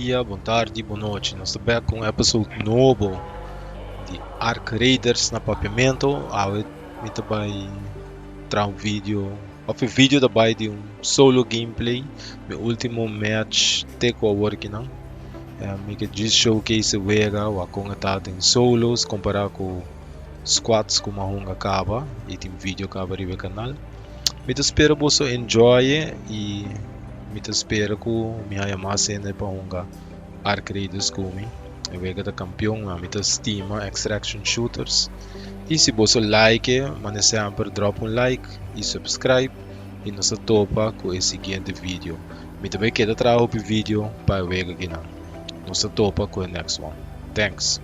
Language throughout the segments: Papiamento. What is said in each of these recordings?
dia, bon tardi, bon nochi. Nos ta bek ku un episode nobo di Ark Raiders na Papiamento. Awe mi ta bai traha un video, of e video ta bai di un solo gameplay, mi ultimo match te ku awor kinan. Mi ke djis showcase e wega wak kon e ta den solos kompará ku squads ku mi a hunga kaba i tin video kaba riba e kanal. Mi ta spera boso enjoy e i mi ta spera ku mi haya mas hende pa hunga Ark Raiders ku mi. E wega ta kampion, ami ta stima extraction shooters. I si boso like e, mane semper drop un like i subscribe i nos ta topa ku e siguiente video. Mi ta bai keda traha hopi video pa e wega kinan. Nos ta topa ku e next one. Thanks!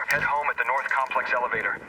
Head home at the North Complex elevator.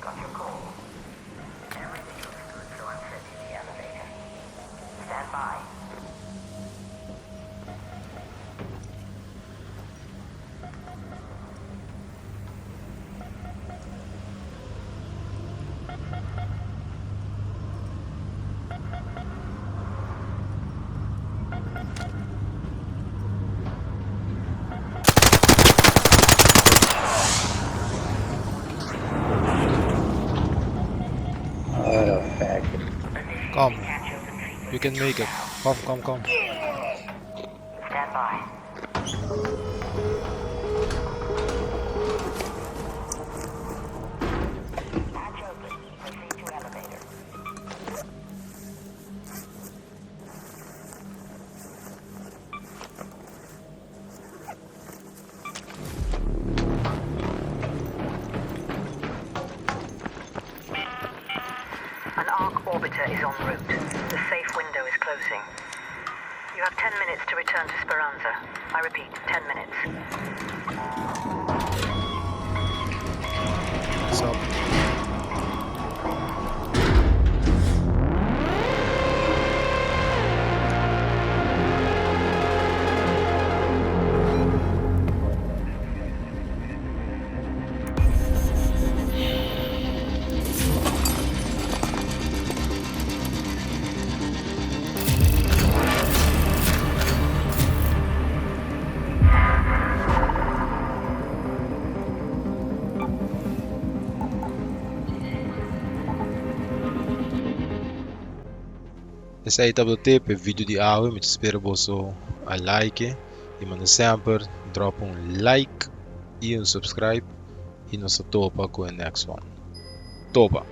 Got your call. Everything looks good, so I'm sending the elevator. Stand by. What a faggot. Come. You can make it. Come, come, come. Stand by. Hatch open. Proceed to elevator. An arc orbiter is en route. The safe window is closing. You have 10 minutes to return to Speranza. I repeat, 10 minutes. What's up? Esey tabata te p'e video di awe, mi ta spera boso a like y manda semper drop un like y un subscribe y nos ta topa cu e next one. Topa!